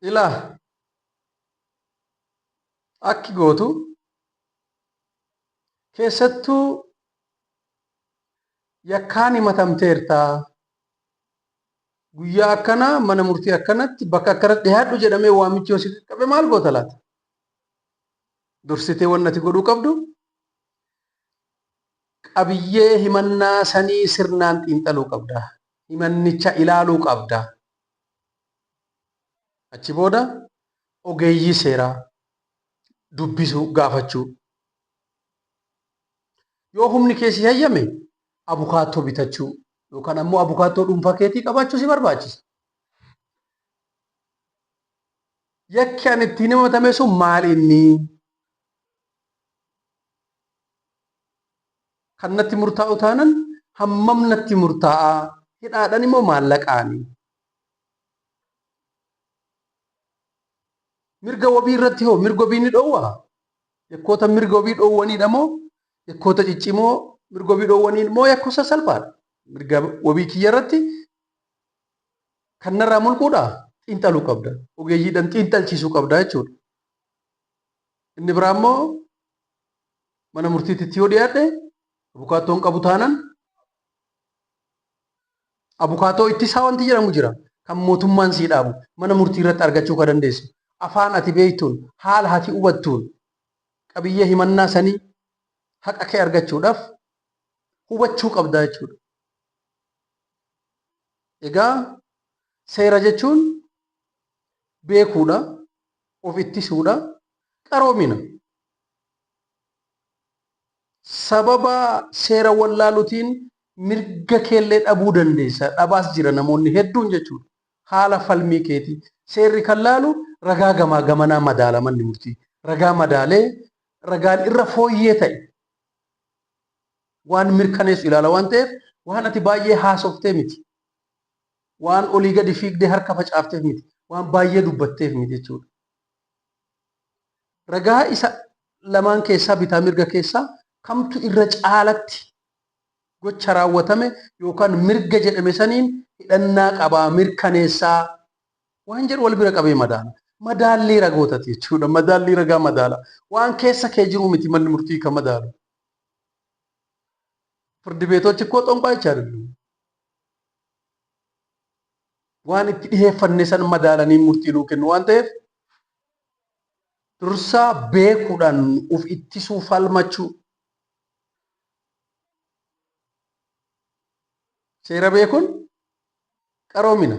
Ilaa akki gootu keessattuu yakkaan himatamteerta guyyaa akkanaa mana murtii akkanatti bakka akkanatti dhiyaadhu jedhamee waamichi yoo si qaqqabe maal goota laata? Dursitee wanni ati godhuu qabdu qabiyyee himannaa sanii sirnaan xiinxaluu qabda. Himannicha ilaaluu qabda. Achi booda ogeeyyii seeraa dubbisuu, gaafachuu. Yoo humni kee si hayyame abukaattoo bitachuu yookaan ammoo abukaattoo dhuunfaa keetii qabaachuu si barbaachisa. Yakki ani ittiin himatame sun maal inni? Kan natti murtaa'u taanan hammam natti murtaa'a? Hidhaadhaan immoo maallaqaani? Mirga wabii irratti hoo mirga wabii ni dhoowwaa? Yakkoota mirga wabii dhoowwaniidha moo yakkoota ciccimoo mirga wabii dhoowwaniin moo yakkoota sasalphaadha? Mirga wabii kiyya irratti kan narraa mulquudha xiinxaluu qabda. Ogeeyyiidhaan xiinxalchiisuu qabda jechuudha. Inni biraa immoo mana murtiitti yoo dhiyaadhe abukaattoon qabu taanan abukaatoo ittisaa wanti jedhamu jira. Kan mootummaan sii dhaabu mana murtii irratti argachuu kan dandeessu. Afaan ati beektuun haala ati hubattuun qabiyyee himannaa sanii haqa kee argachuudhaaf hubachuu qabda jechuudha. Egaa seera jechuun beekuudha, of ittisuudha, qaroomina. Sababa seera wallaaluutiin mirga keellee dhabuu dandeessa. Dhabaas jira namoonni hedduun jechuudha. Haala falmii keetii. Seerri kan laalu ragaa gamaa gamanaa madaala manni murtii. Ragaa madaalee ragaan irra fooyyee ta'e waan mirkaneessu ilaala waan ta'eef waan ati baay'ee haasoftee miti. Waan olii gadi fiigdee harka facaafteef miti. Waan baay'ee dubbatteef miti jechuudha. Ragaa isa lamaan keessaa bitaa mirga keessaa kamtu irra caalatti gocha raawwatame yookaan mirga jedhame saniin hidhannaa qabaa mirkaneessaa waan jedhu wal bira qabee madaala. Madaallii ragootati jechuudha. Madaallii ragaa madaala. Waan keessa kee jiru miti manni murtii kan madaalu. Firdi beetochi koo xonqaa አይደለም። Waan itti dhiheeffanne san madaalanii murtii nuu kennu waan ta'eef dursaa beekuudhaan uf ittisuu falmachuu. Seera beekuun qaroomina.